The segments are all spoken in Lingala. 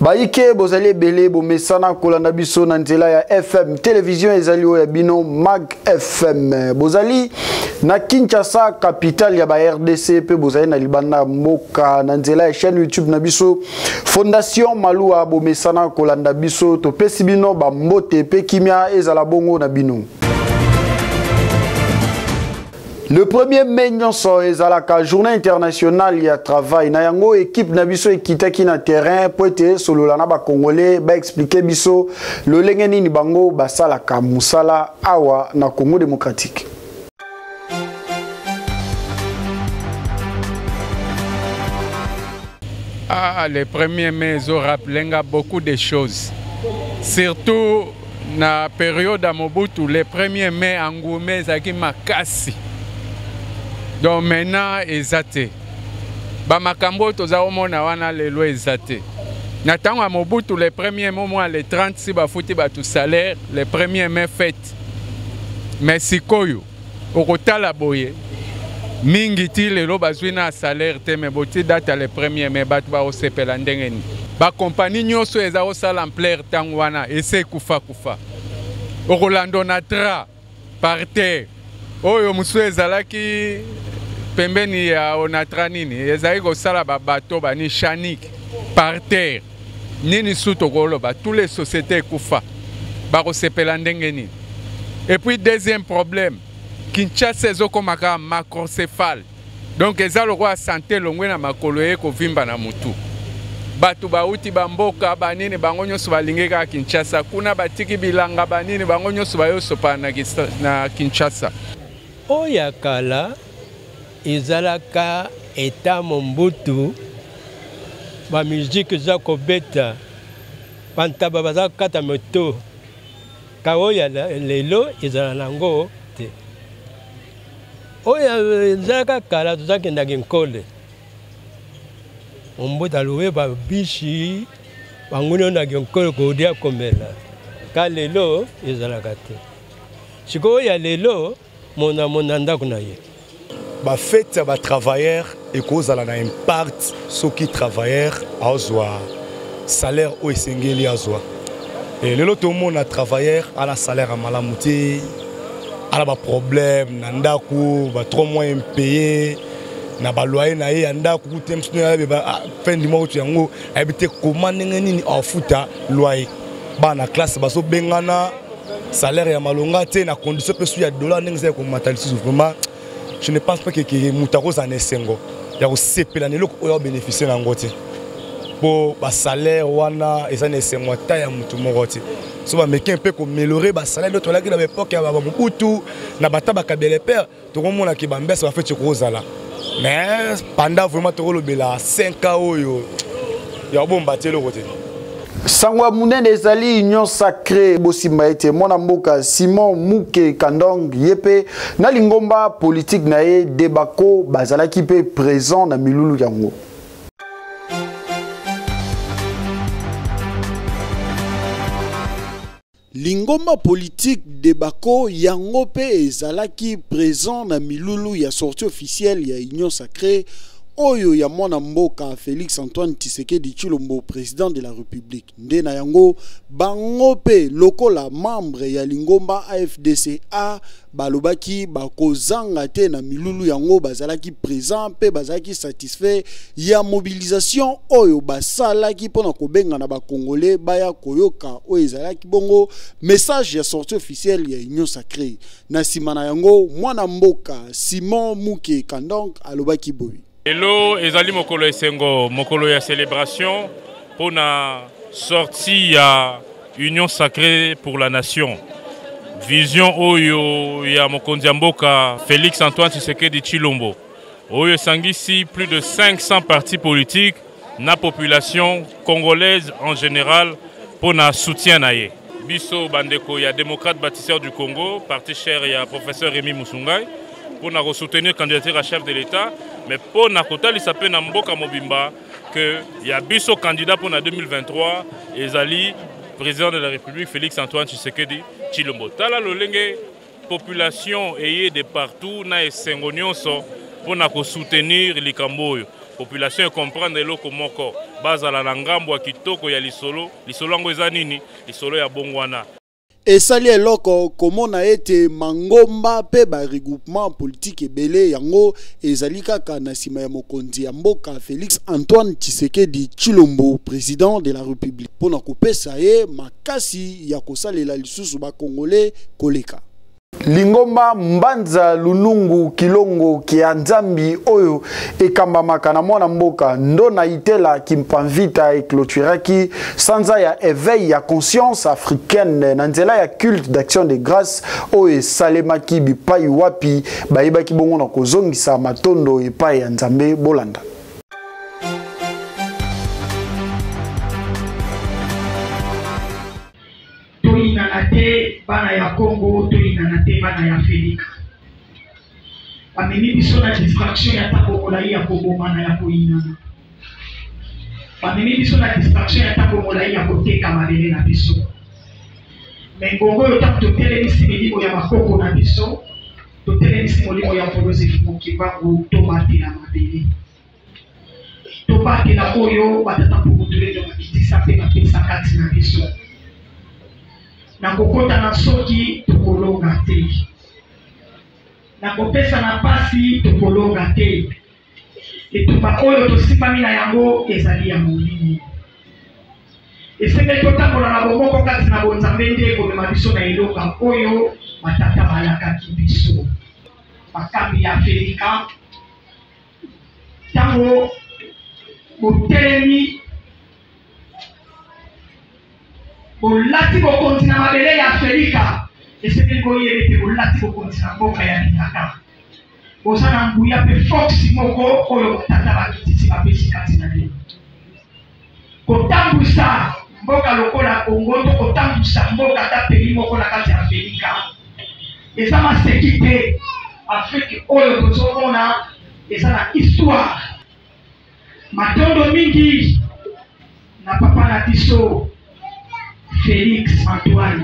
Bayike bozali ebele bomesana kolanda biso na nzela ya FM television ezali oyo ya bino Mag FM. Bozali na Kinshasa capitale ya ba RDC pe bozali na libanda mboka na nzela ya chaîne YouTube na biso Fondation Malua bomesana kolanda biso topesi bino ba mbote pe kimia ezala bongo na bino. Le 1er mai nyonso ezalaka journée internationale ya travail na yango équipe na biso ekitaki na terrain po ete solola na ba congolais ba expliquer biso lolenge nini bango basalaka mosala awa na Congo démocratique. Ah, le 1er mai ezo rappeler nga beaucoup de choses. Surtout na periode ya Mobutu, le 1er mai engouement ezalaki makasi. Donc maintenant eza te. Ba makambo oyo toza komona wana lelo eza te. Na ntango ya Mobutu le 1er mai mwa le 30 si bafuti bato salaire, le 1er mai fête. Mais sikoyo okotala boye mingi ti lelo bazwi na salaire te me boti date ya le premier mai bato bakosepela ndenge nini bakompani nyonso eza kosala ampleur ntango wana ese ekufakufa okolanda onatra par terre oyo mosusu ezalaki pembeni ya onatra nini ezalaki kosala babato bani chanik par terre nini su tokoloba tous les sociétés ekufa bakosepela ndenge nini et puis deuxième problème kinshasa ezokoma kaka macrocéphale donc eza lokola sante elongwe na makolo eye kovimba na motu bato bauti bamboka banini bango nyonso balingi kaka kinshasa kuna batiki bilanga banini bango nyonso bayosopana na kinshasa oyo ya kala ezalaka eta mombutu bamiziki eza kobeta bantaba baza kokata moto ka oyo ya lelo ezala nango te oyo ezalaka kala tozakendaka nkole mombutu alowe babisi banguna na nkole kolia komela ka lelo ezalaka te sikoyo ya lelo mona mona ndako na ye bafete ya batravailleur ekozala na impact soki travailleur azwa salaire oyo esengeli azwa e lelo tomona travailleur ana salaire ya malamu te ana baproblème na ndako ba 3 mois impaye na baloyer na ye ya ndako kute mosusu ah, fin du mois kutu yango ayebi te koma ndenge nini afuta loyer bana classe bazobengana salaire ya malonga te na condition mpe su ya dollar ndenge eza ya komata lisusu vraiment je ne pense pas que moto akozala na esengo ya kosepela na eloko oyo abénéficie na yango te mpo basalaire wana eza na esengo ata ya motu moko te so bameki mpe koameliore basalaire nde tolaki na baepoke ya bamobutu na bata bakabele père tokomona ke bambese bafeti ekozala mais pendant vraiment tokolobela 5 ans oyo ya kobomba te eloko te sango ya monene ezali union sacré bosimba ete mwana mboka simon muke kandong ye mpe na lingomba politike na ye debako bazalaki mpe présent na milulu yango Lingomba politique Debako yango pe ezalaki present na milulu ya sortie officielle ya Union Sacree oyo ya mwana mboka Felix Antoine Tshisekedi Tshilombo president de la Republique. Nde na yango bango pe lokola membre ya lingomba AFDCA balobaki bakozanga te na milulu yango bazalaki présent mpe bazalaki satisfait ya mobilisation oyo basalaki mpo na kobengana bakongole baya koyoka oyo ezalaki bongo message ya sortie officielle ya union sacrée na nsima na yango mwana mboka simon muke kandonk alobaki boye Lelo ezali mokolo esengo, mokolo ya celebration pona sortie ya Union sacrée pour la nation. Vision oyo ya mokonzi ya mboka Félix Antoine Tshisekedi Tshilombo oyo esangisi plus de 500 partis politiques na population congolaise en général pona soutien na ye. Biso bandeko ya Démocrate Bâtisseur du Congo, parti cher ya professeur Rémi Musungai, mpo na kosoutenir candidature ya chef de l'État, mais mpo na kotalisa mpe na mboka mobimba que ya biso candidat mpo na 2023 ezali président de la République Félix Antoine Tshisekedi Tshilombo. Tala lolenge population eye de partout na esengo nyonso mpo na kosoutenir likambo oyo. Population ecomprendre eloko moko, bazala na ngambo ya kitoko ya lisolo. Lisolo yango eza nini? Lisolo ya bongwana. Esali eloko komona ete mangomba pe ba regroupement politique ebele yango ezali kaka na sima ya mokonzi ya mboka Felix Antoine Tshisekedi Tshilombo, president de la Republique, pona kopesa ye makasi ya kosalela lisusu ba Congolais koleka. Lingomba Mbanza Lunungu Kilongo Kia Nzambi oyo ekambamaka na mwana mboka Ndona Itela Kimpanvita eclôturaki sanza ya éveil ya conscience africaine na nzela ya culte d'action de grâce oyo esalemaki bipai wapi bayebaki bongo na kozongisa matondo epai ya Nzambe. Bolanda. Toyinana te bana ya Congo, toyinana te bana ya Felix. Bamemi biso na distraction ya tango molai ya kobomana, ya koyinana. Bamemi biso na distraction ya tango molai ya koteka mabele na biso. Me ngongo oyo ntango totelemisi milimo ya bakoko na biso, totelemisi molimo ya Mvuluzi Mfumu Kimbangu, tobatela mabele. Tobatela oyo batata mpuku tulendo bakitisa mpe bapesa kati na biso. Na kokota na nsoki tokolonga te, na kopesa na pasi tokolonga te. Etumba oyo tosimbami na yango ezali ya molimo. Esengeli totambola na bomoko kati na bonzambe nde ekomema biso na elonga oyo batata balakaki biso. Bakambi ya Afelika Ntango botelemi, bolati bokonzi na mabele ya Afelika, esengeli boyeba ete bolati bokonzi na mboka ya bilaka. Boza na nguya mpe force moko oyo batata bakitisi bapesi kati na bino. Kotambwisa mboka lokola Congo to kotambwisa mboka ata pays moko na kati ya Afelika eza maseki te. Afrique oyo tozomona eza na histoire. Matondo mingi na papa na biso Felix Antoine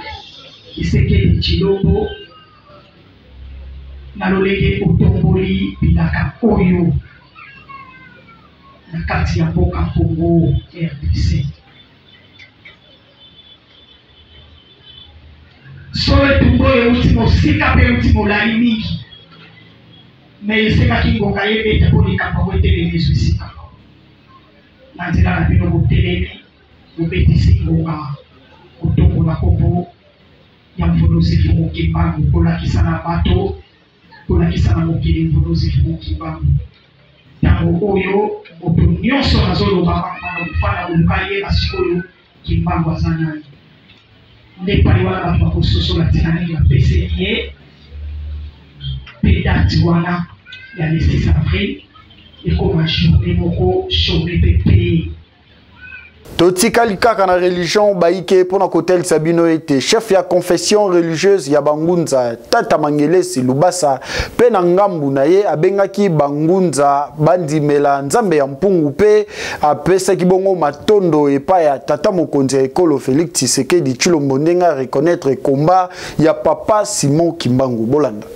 Tshisekedi Tshilombo na lolenge otomboli bilaka oyo na kati ya mboka Congo RDC. Solo etumba oyo euti mosika mpe euti molai mingi, me esengaki ngonga ye ebeta mpo likambo yango etelemi ezwi esika. Na nzela na bino botelemi, bobetisi ngonga kotombola nkombo ya Mvuluzi Mfumu Kimbangu, kolakisa na bato, kolakisa na mokili Mvuluzi Mfumu Kimbangu. Ntango oyo moto nyonso nazoloba na kofanda koluka yeba sikoyo Kimbangu aza nani. Nde epai wana bato bakososola ntina nini bapeseli ye mpe date wana ya le 6 avril ekoma journée moko chômé mpe paye. Totikali kaka na religion baike mpo na kotalisa bino ete chef ya confession religieuse ya bangunza Tata Mangelesi Lubasa mpe na ngambu na ye abengaki bangunza bandimela Nzambe ya mpungu mpe apesaki bongo matondo epai ya tata mokonzi ya ekolo Felix Tshisekedi Tshilombo ndenge a reconnaître combat ya papa Simon Kimbangu. Bolanda.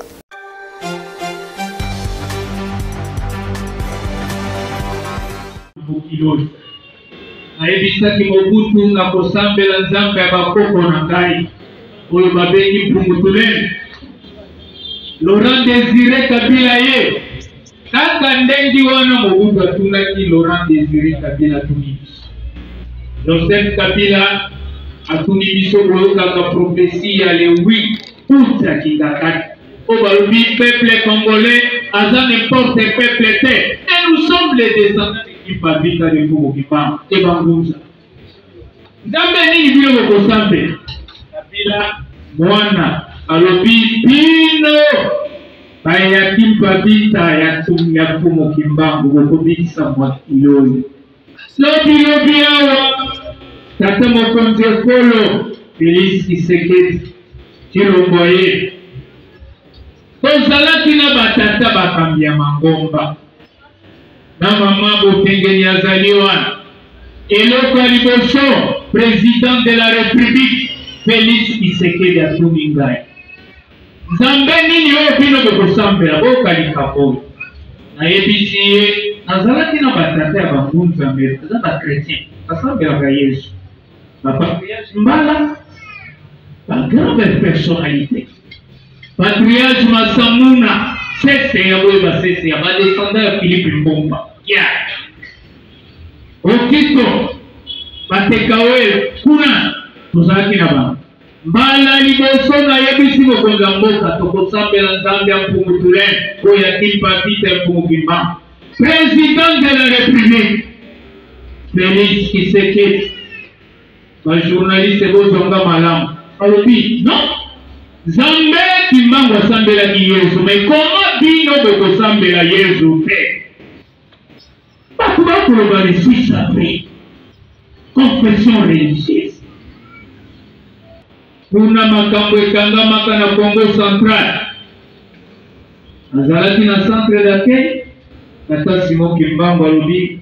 Mokili oyo nayebisaki Mobutu na kosambela Nzambe ya bakoko na ngai oyo babengi Mpungu Tulendo. Laurent Desire Kabila ye kaka ndenge wana Mobutu atunaki Laurent Desire Kabila atuni biso. Joseph Kabila atuni biso boyokaka prophetie ya le 8 août ya Kingakati oyo balobi peuple congolais aza n'importe peuple te et nous sommes les descendants de Kimpa Vita de Mfumu Kimbangu et Bangunza. Nzambe nini bino bokosambela? Kabila mwana alobi bino baya Kimpa Vita ya ya Mfumu Kimbangu bokobikisa mokili oyo. Lobi lobi awa tata mokonzi ekolo Felix Tshisekedi Tshilombo ye tozalaki na batata bakambi ya mangomba na mama Bokengeni azali wana. Eloko ya liboso president de la Republique Felix Tshisekedi atuni ngai, Nzambe nini oyo bino bokosambela? Boyoka likambo oyo nayebisi ye. Nazalaki na batata ya bangunzambe, baza ba chrétien, basambelaka Yesu. Ba patriarche Mbala, ba grande personnalité. Patriarche Masamuna, sese ya boye ba sese ya ba descendant ya Philippe Mbomba. Yeah. Okito, batekawe kuna tozalaki na bango. Mbala liboso nayebisi mokonzi ya mboka tokosambela Nzambe ya Mpungu Tulendo oyo ya Kimpa Vita ya Mpungu Kimbangu. Président de la République Félix Tshisekedi, ba journaliste bozonga malamu, alobi non, Nzambe Kimbangu asambelaki Yesu, mais comment bino bokosambela Yesu te? Bato bakoloba je suis sacré, confession religieuse. Kuna makambo ekangamaka na Congo central. Azalaki na centre d'accueil. Tata Simon Kimbangu alobi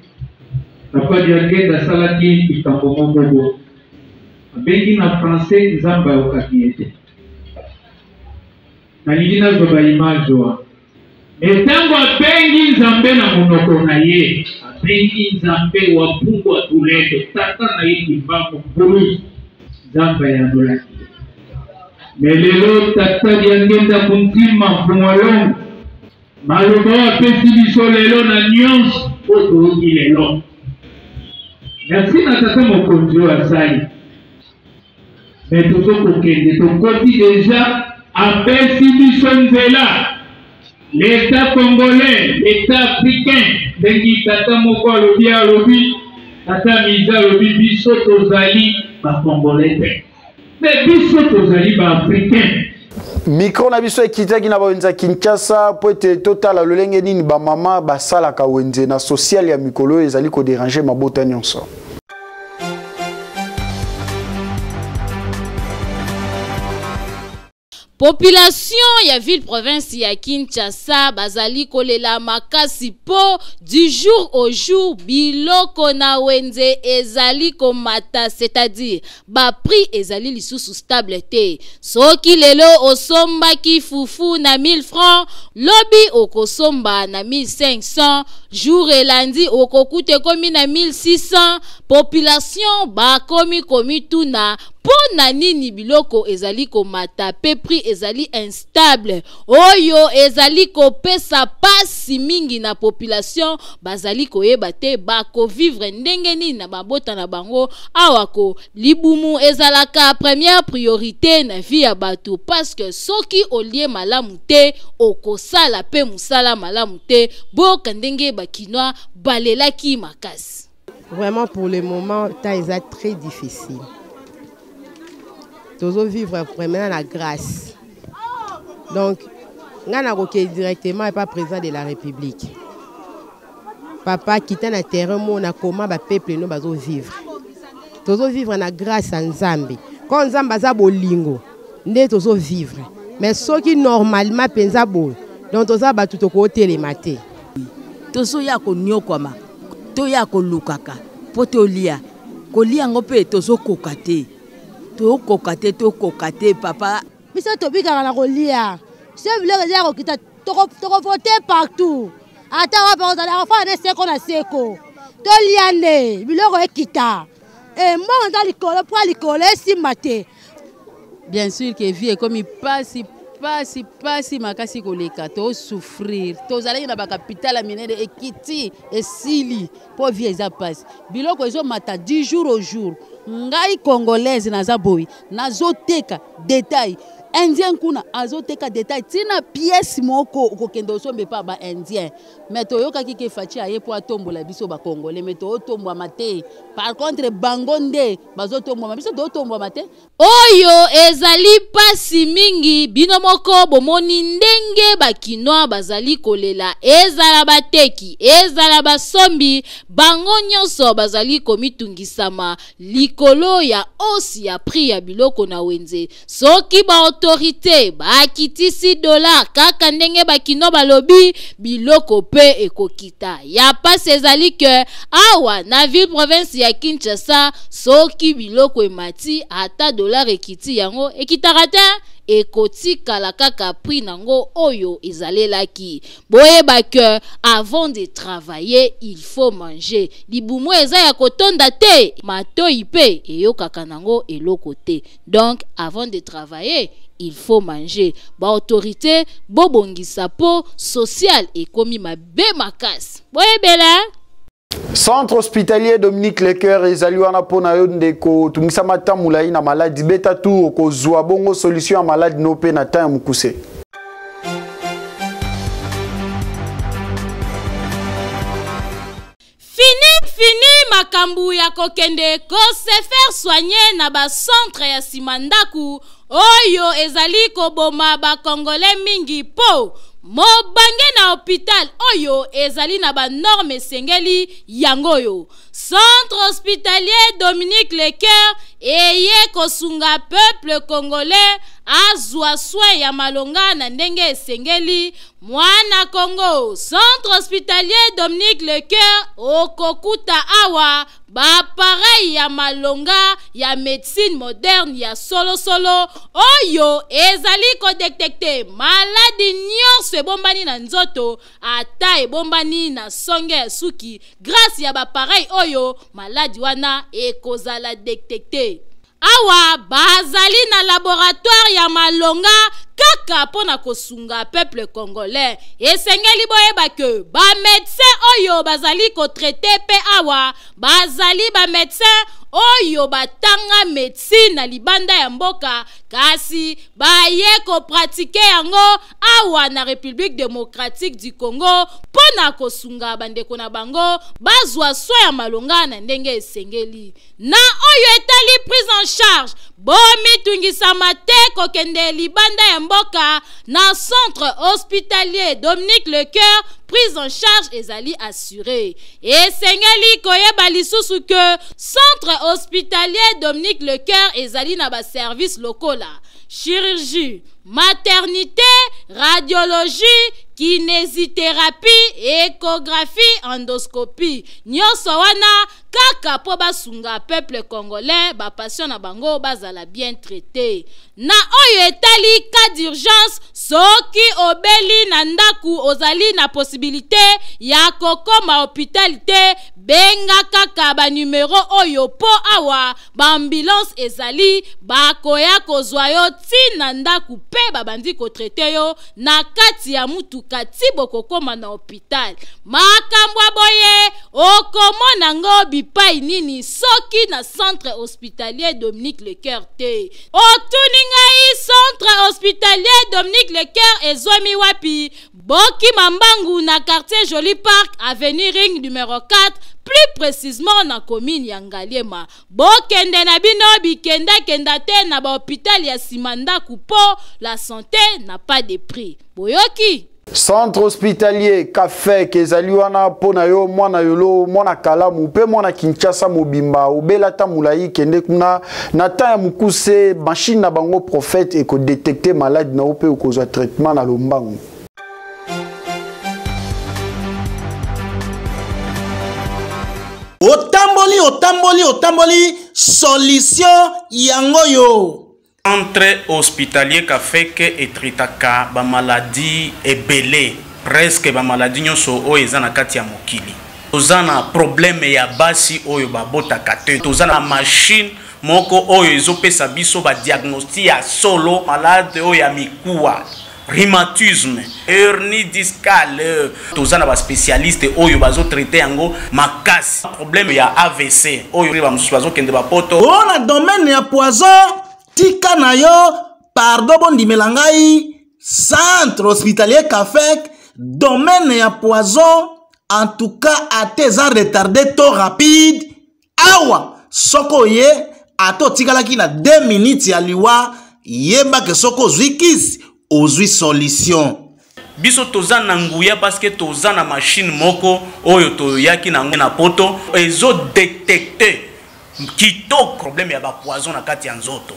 Papa Diangenda asalaki likambo moko bo. Abengi na français, Nzambe ayokaki ye te. Nalingi nazwa ba image wana. Me ntango abengi Nzambe na monoko na ye, abengi Nzambe wa Mpungu wa Tulendo, tata na ye Kimbangu Mvuluzi, Nzambe ayanolaki ye. Me lelo tata Diangenda Kuntima Mfumu Alongo, maloba oyo apesi biso lelo na nyonso oyo toyoki lelo. Merci na tata mokonzi oyo asali. Me tozo kokende, tokoti deja, apesi biso nzela. L'État congolais, l'État africain, ndenge tata moko alobi, alobi, tata Miza alobi, biso tozali ba congolais te. Mais biso tozali ba africain. Micro na biso ekitaki na bawenze ya Kinshasa po ete totala lolenge nini bamama basalaka wenze na social ya mikolo oyo ezali koderange mabota nyonso. Population ya ville province ya Kinshasa bazali kolela makasi po du jour au jour biloko na wenze ezali komata, c'est-à-dire ba prix ezali lisusu stable te. Soki lelo osombaki fufu na 1000 francs, lobi okosomba na 1500, jour elandi okokuta ekomi na 1600. Population bakomi komituna mpo na nini biloko ezali komata pe prix ezali instable, oyo ezali kopesa pasi mingi na population. Bazali koyeba te bakovivre ndenge nini na mabota na bango. Awa ko libumu ezalaka première priorité na vie ya bato, parce que soki olie malamu te okosala pe mosala malamu te. Boyoka ndenge bakinois balelaki makasi. Vraiment pour le moment, temps est très difficile. Tozo vivre vraiment la grâce. Donc, nga na koke directement et pas président de la République. Papa kita na terrain mo na comment ba peuple no bazo vivre. Tozo vivre na grâce à Nzambe. Quand Nzambe aza bolingo, nde tozo vivre. Mais soki normalement penza boye, donc toza batu toko telema te. Tozo ya konyokwama, toya kolukaka po tolia. Kolia yango mpe tozokoka te. Tokoka te, tokoka te, papa. Biso tobikaka na kolia. So biloko eza ya kokita, tokovote partout. Ata wapi ozali, akofanda nde seko na seko. Tolia nde biloko ekita. Mbongo eza likolo, po likolo esimba te. Bien sûr que vie ekomi pasi, pasi, pasi makasi koleka, to souffrir. Tozalaki na ba capital ya minene ekiti, esili, po vie eza pasi. Biloko ezomata du jour au jour. Ngai congolaise naza boye, nazoteka détail. Indien kuna azoteka détail tina pièce moko okokende osombe pa ba indien. Mais toyokaki ke Fatshi aye po atombola biso ba congolais, mais totombwama te. Par contre bango nde bazotombwama, biso totombwama te. Oyo ezali pasi mingi, bino moko bomoni ndenge ba kinois bazali kolela, ezala bateki, ezala basombi, bango nyonso bazali komitungisama likolo ya hausse ya prix ya biloko na wenze. Soki ba autorité bakitisi dollar kaka ndenge ba kinois balobi, biloko pe ekokita. Ya pasi ezali ke awa na ville province ya Kinshasa, soki biloko emati ata dollar ekiti, yango ekitaka te, Ekotikala kaka prix nango oyo ezalelaki. Boyeba que avant de travailler il faut manger. Libumu eza ya kotonda te, matoyi pe eyokaka nango eloko te. Donc avant de travailler il faut manger. Ba autorités bobongisa po social ekomi mabe makasi. Boyebela. Centre hospitalier Dominique Lecoeur ezali wana mpo na yo ndeko otungisama ntango molai na maladi beta tour okozwa bongo solution ya maladi no mpe na temps ya mokuse. Fini fini makambo ya kokende ko se faire soigner na ba centre ya sima ndaku oyo ezali koboma ba congolais mingi po mobange na hopital oyo ezali na ba norme esengeli yango oyo centre hospitalier Dominique Lecoeur eye kosunga peuple congolais azwa soin ya malonga na ndenge esengeli. Mwana Congo, centre hospitalier Dominique Lecoeur okokuta awa ba appareil ya malonga ya medecine moderne ya solosolo oyo ezali kodetecte maladi nyonso ebombani na nzoto ata ebombani na songe ya suki. Grâce ya ba appareil oyo maladi wana ekozala detecte. Awa bazali na laboratoire ya malonga kaka mpo na kosunga peuple congolais. Esengeli boyeba ke ba medecins oyo bazali ko traiter mpe awa bazali ba medecins oyo batanga medecine na libanda ya mboka, kasi baye ko pratiquer yango awa na Republique democratique du Congo mpo na kosunga bandeko na bango bazwa soin ya malonga na ndenge esengeli. Na oyo etali prise en charge, bomitungisama te kokende libanda ya mboka na centre hospitalier Dominique Lecoeur, prise en charge ezali assurée. Esengeli koyeba lisusu que centre hospitalier Dominique Lecoeur ezali na ba services lokola chirurgie, maternité, radiologie, kinésithérapie, échographie, endoscopie. Nyonso wana kaka po basunga peuple congolais, ba patients na bango bazala bien traité. Na oyo etali cas d'urgence, soki obeli na ndaku ozali na possibilité ya kokoma hôpital te, benga kaka ba numero oyo po awa ba ambulance ezali, bakoya kozwa yo ti na ndaku pe babandi kotraite yo na kati ya mutuka ti bokokoma na hôpital. Makambo ya boye okomona ngo bipai nini soki na centre hospitalier Dominique Lecoeur te? Otuni ngai centre hospitalier Dominique Lecoeur ezwami wapi? Bokima mbangu na quartier Joli Parc, avenue Ring numéro 4, plus précisément na commune ya Ngaliema. Bokende na bino bikenda-kenda te na ba hôpital ya sima ndaku po la santé n'a pas de prix. Boyoki? Centre hospitalier Kafek ezali wana mpo na yo mwana yolo mwana kalamu mpe mwana Kinshasa mobimba obela ta molai kende kuna na temps ya mokuse machine na bango prophète ekodetecte malade na yo mpe okozwa traitement na lombangu. Otamboli, otamboli, otamboli, solution yango yo. Centre hospitalier Kafeke etritaka ba maladie ebele, presque ba maladie nyonso oyo eza na kati ya mokili. Toza na problème ya basi oyo babotaka te, toza na machine moko oyo ezopesa biso ba diagnostic ya solo malade oyo ya mikuwa, rhumatisme, hernie discale. Toza na ba spécialiste oyo bazo traiter yango makasi. Problème ya AVC oyo ba mosusu bazokende ba poto. O na domaine ya poison, tika na yo, pardon bondimela ngai, centre hospitalier Kafek, domaine ya poison, en tout cas ate eza retardé to rapide, awa soko oye ata otikalaki na 2 minutes ya liwa, yeba ke soko ozwi kisi, ozwi solution. Biso toza na nguya parce que toza na machine moko oyo toyaki na na poto ezo détecter kitoko problème ya ba poison na kati ya nzoto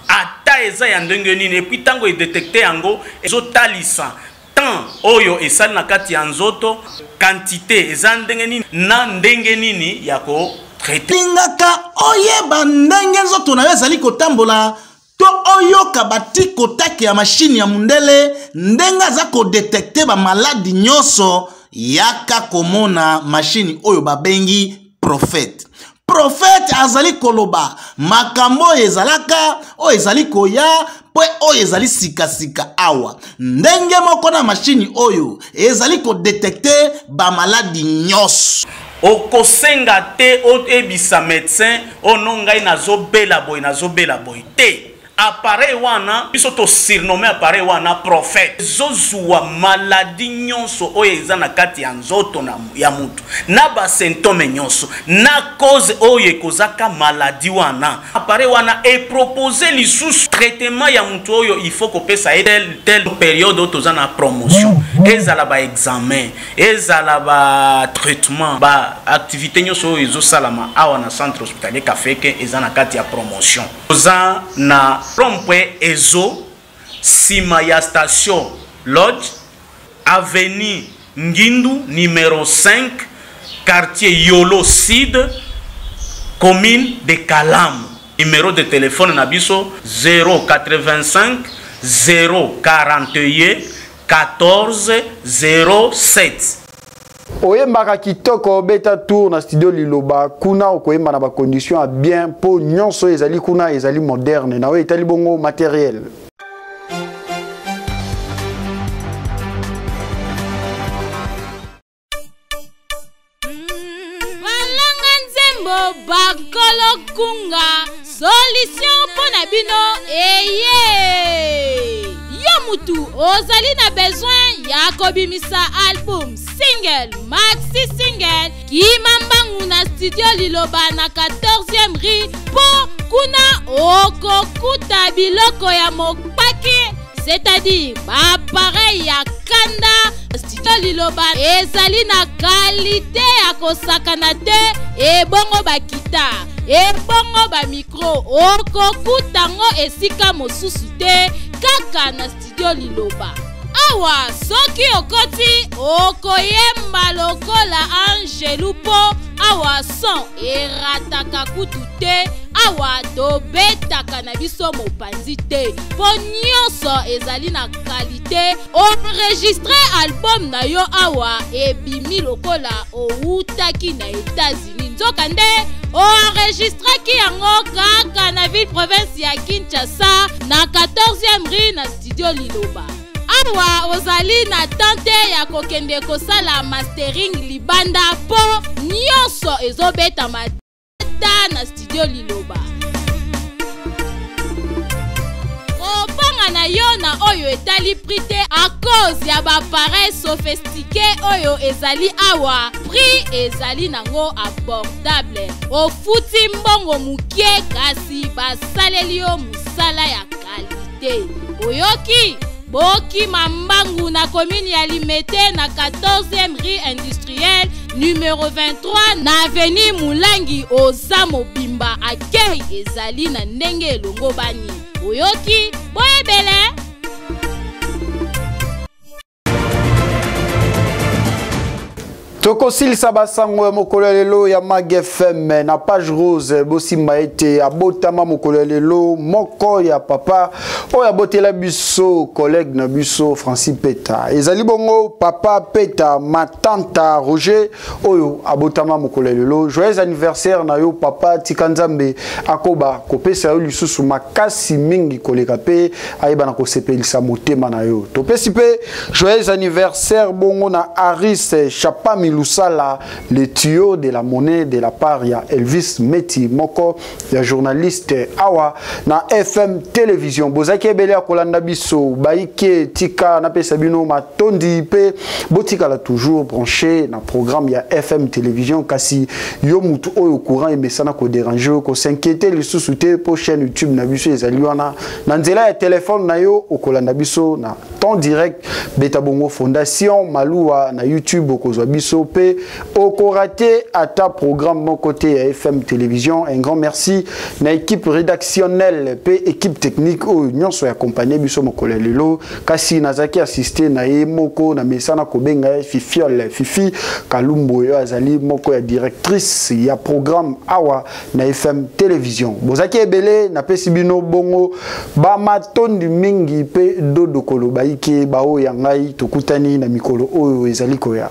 ata eza ya ndenge nini, et puis tango e détecter yango ezotalisa temps oyo esali na kati ya nzoto, quantité eza ndenge nini na ndenge nini ya ko traiter. Lingaka oyeba ndenge nzoto na yo ezali kotambola. To oyoka batikotake ya mashine ya mundele ndenge aza kodetecte bamaladi nyonso. Yaka komona mashine oyo babengi Prophète. Prophète azali koloba makambo oyo ezalaka, oyo ezali koya, mpe oyo ezali sikasika awa. Ndenge moko na mashine oyo ezali kodetecte bamaladi nyonso. Okosenga te oyebisa médecin oyo no ngai nazobela boye, nazobela boye te. Appareil wana biso to surnomme appareil wana Prophète. Ezozwa maladie nyonso oyo eza na kati ya nzoto na, ya mutu na basymptome nyonso na cause oyo ekozaka maladie wana. Appareil wana epropose lisusu traitement ya mutu oyo il faut kopesa ye tel tel période oyo toza na promotion, ezala ba examen, ezala ba traitement, ba activité nyonso oyo ezosalama awa na centre hospitalier Kafeke eza na kati ya promotion. Toza na rond-point Ezo, nsima ya station Lodge, avenue Ngindu numero 5, quartier Yolo Sud, commune de Kalamu. Numéro de téléphone na biso 085 041 14 07. Oyembaka kitoko, beta tour na studio Liloba, kuna okoyemba na bacondition ya bien, mpo nyonso ezali kuna ezali moderne na oyo etali bongo matériel. Balanga nzembo bakolo kunga solution mpo na bino eye. Yo mutu ozali na besoin ya kobimisa album, single, maxi single, kima mbangu na studio Liloba na 14e rue, mpo kuna okokuta biloko ya mokpaki, c'est-à-dire baappareil ya kanda. Studio Liloba ezali na kalite ya kosakana te. Ebongo bakita, ebongo bamikro, okokuta ngo esika mosusu te, kaka na studio Liloba. Awa soki okoti, okoyemba lokola angelu, mpo awa son erataka kutu te. Awa tobetaka na biso mopanzi te, mpo nyonso ezali na kalite. Enregistre album na yo awa, ebimi lokola owutaki na États-Unis, nzokande oenregistraki yango kaka na ville province ya Kinshasa, na 14e rue, na studio Liloba. Awa ozali na tante ya kokende kosala mastering libanda, mpo nyonso ezobetama ta na studio Liloba. Kobanga na yo na oyo etali prix te, à cause ya baappareil sophistiqué oyo ezali awa, prix ezali nango abordable. Ofuti mbongo mokie, kasi basaleli yo mosala ya kalite. Oyoki? Bokima mbangu na commune ya Limete, na 14e rue industrielle numero 23, na avenue Mulangi. Oza mobimba, akei ezali na ndenge elongo bani. Oyoki? Boyebele. Tokosilisa basango ya mokolo ya lelo ya Mag FM na page rose. Bosimba ete abotama mokolo ya lelo moko ya papa oyo abotela biso collègue na biso Francis Peta. Ezali bongo papa Peta Matanta Roger oyo abotama mokolo ya lelo. Joyeux anniversaire na yo papa, tika Nzambe akoba kopesa yo lisusu makasi mingi koleka mpe ayeba na kosepelisa motema na yo. Topesi mpe joyeux anniversaire bongo na Aris Chapami Lusala, le tuyau de la monnaie, de la part ya Elvis Meti, moko ya journaliste awa na FM Télévision. Bozaki ebele ya kolanda biso, baike tika napesa bino matondi mpe botikala toujours branché na programme ya FM Télévision. Kasi yo mutu oyo courant emesana kodéranger yo, kos'inquiéter lisusu te, mpo chaîne YouTube na biso ezali wana. Na nzela ya telefone na yo, okolanda biso na en direct. Beta bongo Fondation Maluwa na YouTube okozwa biso pe okorate ata programme moko te ya FM Télévision. Un grand merci na équipe rédactionnelle pe équipe technique oyo nyonso ya accompagner biso mokolo ya lelo. Kasi nazaki assister na ye moko na mesana kobenga ye Fifiole Fifi Kalumbo, oyo azali moko ya directrice ya programme awa na FM Télévision. Bozaki ebele, napesi bino bongo bamatondi mingi pe dodo koloba ike baoyo ya ngai. Tokutani na mikolo oyo ezali koya.